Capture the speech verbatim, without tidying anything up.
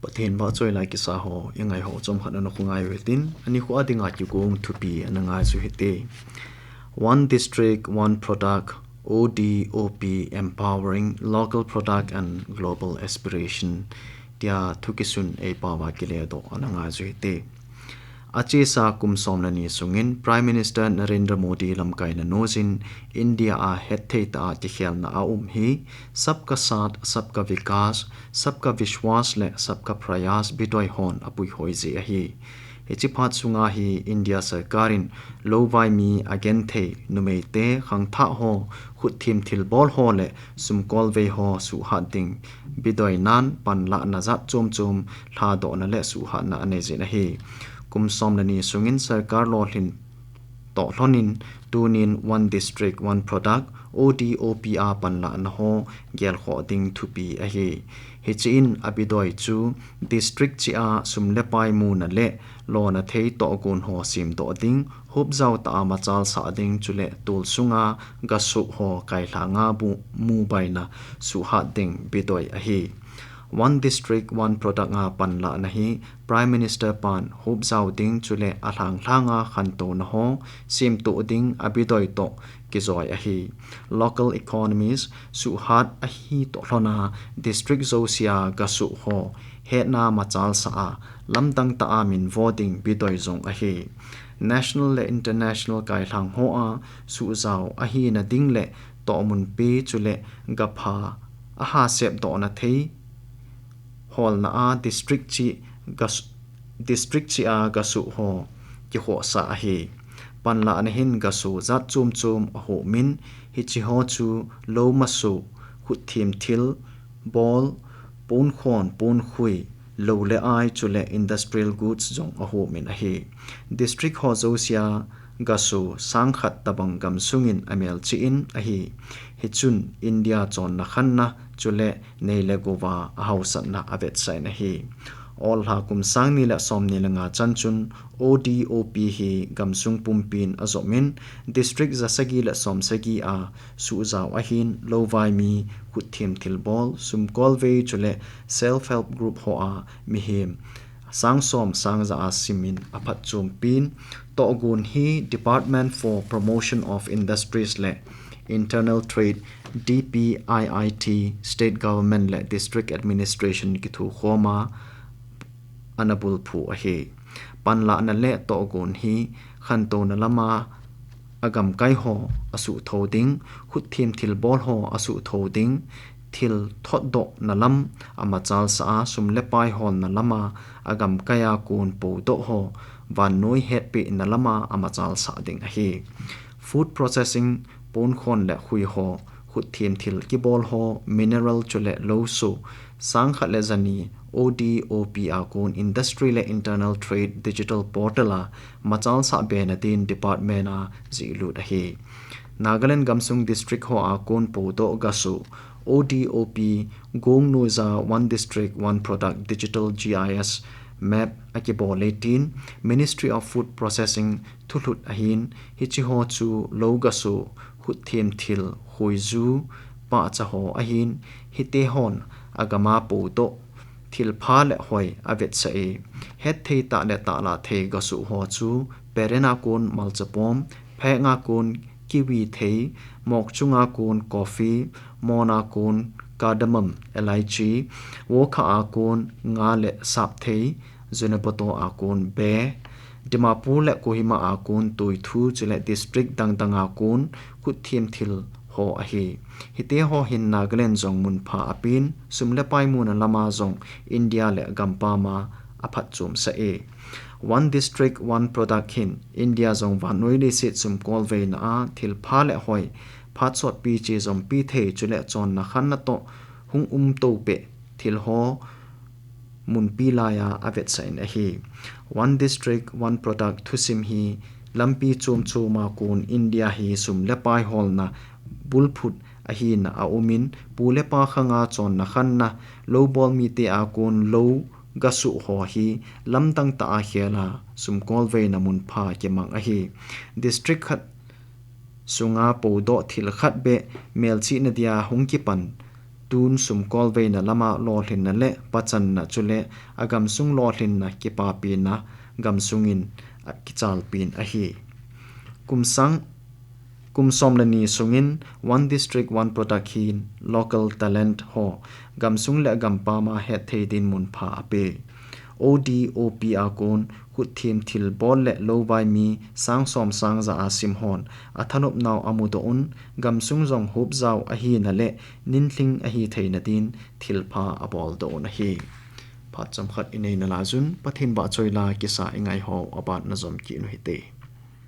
Pathen vahchoi lai kisa ho, i ngai ho chomkhat ana khongai uve tin, ani khu a dinga kigong thupi ana ngai chu hite. One District, One Product, O D O P, Empowering Local Product and Global Aspiration, tia thukisun ei pao va kiledoh ana ngai chu hite. Achesa kum som le ni sungin Prime Minister Narendra Modi lamkaina noiyin India a hetthei tah a kikhelna a um hi Sabka Saath, Sabka Vikas, Sabka Vishwas le Sabka Prayas bidoi hon apuihoi ji ahi. Hiche phat sunga hi India sorkar in louvai mi agenthei numeite khangthah ho, khutthem thilbol ho le sumkolvei ho suhhat ding bidoi nan panlahna jat chom chom lhadohna le suhhatna anei jin ahi. Kum som le ni sungin sorkar lolhin toh lhonin tunin One District, One Product, O D O P a panlahna ho gelkhoh ding thupi ahi. Hiche in abidoi chu district cheh a sum le pai muna le lona thei tohgon ho semdoh ding, hopjao tah a machal sah ding chule tol sunga gasoh ho kailhanga bu mubaina suhhat ding bidoi ahi. One District, One Product a panlahna hi Prime Minister pan hopjao ding chule alhang lhanga khantouna ho semtoh ding abidoi toh kijoi ahi. Local economies suhhat ahi toh lhona district jousea gasoh ho hetna machal sah a lamdang tah a minvo ding bidoi jong ahi. National le international kailhang ho a suhjao ahina ding le tohmunpi chule gapha ahasepdohna thei holna a district cheh gas-, district cheh a gasoh ho kikhohsah ahi. Panlahna hin gasoh jat chom chom ahom in, hiche ho chu lou masoh, khutthem thilbol, ponkhon, ponkhui, lou le ai chule industrial goods jong ahom in ahi. District ho jousea gasoh sangkhat tobang gamsungin amelchih in ahi. Hichun India chonna khanna chule nei le gou a ahaosatna avetsah in ahi. Olha kum sang ni le som ni le nga chan chun O D O P hi gamsung pumpin ajom in district jasagi le somsagi a suhjao ahin louvai mi, khutthem thilbol, sumkolvei chule self help group ho a mihem sang som sang ja a simin aphatchompi in, tohgon hi Department for Promotion of Industries le Internal Trade, D P I I T, State Government le District Administration kithukhom a ana bulphu ahi. Panlahna le tohgon hi khantouna lama agamkai ho asuhthou ding, khutthem thilbol ho asuhthou ding, thil thotdohna lam amachal sah a, sum le pai holna lama agamkai a kon poudoh ho vannoi hetpehna lama amachal sah ding ahi. Food processing, ponkhon le khui ho, khutthem thil kibol ho, mineral chule lou soh, sangkhat le jani, O D O P a kon Industry le Internal Trade Digital Portal a machal sah bena din department a jihlut ahi. Nagaland gamsung district ho a kon poudoh gasoh, O D O P, Gong Noija One District, One Product Digital G I S map akibol e tin Ministry of Food Processing thulhut ahin, hiche ho chu lou gasoh, khutthem thil, khuiju, pahcha ho ahin, hite hon agam a poudoh thilpha le hoi avetsah e. Hetthei tah le tahlah thei gasoh ho chu peren a kon malchapom, pheng a kon kiwi thei, mokchung a kon coffee, mon a kon cardamom, elaichi, wokha a kon nga le sapthei, Zunheboto a kon be, Dimapur le Kohima a kon toithu chule district dang dang a kon khutthem thil ho ahi. Hite ho hin Nagaland jong munpha apen, sum le pai muna lama jong India le gampam a aphatchomsah e. One District, One Product hin India jong vannoi leiset sumkolveina a thilpha le hoi phat sotpi chejompi thei chule chonna khanna toh hung umtou peh thil ho munpi laiya avetsah in ahi. One District, One Product thusim hi lampi chom chom a kon India hi sum le pai holna bulphut ahina aumin, pu le pa khanga chonna khanna, lou bol mite a kon lou gasoh ho hi lamdang tah a khel a sumkolveina munpha kimang ahi. District khat sunga poudoh thil khat beh melchihna dia hung kipan tun sumkolveina lama lolhinna le pachanna chule agamsung lolhinna kipapina gamsungin akichalpin ahi. Kum sang, kum som le ni sungin One District One Product hin local talent ho gamsung le gampam a hetthei din munpha ape. O D O P a kon khutthem thilbol le louvai mi sang som sang ja a simhon athanopnau amudoh un, gamsung jong hopjao ahina le ninlhing ahitheina din thilpha aboldoh un ahi. Phat chomkhat inei nalai un, Pathen vahchoi la kisa ingai ho aban najom kit u hite.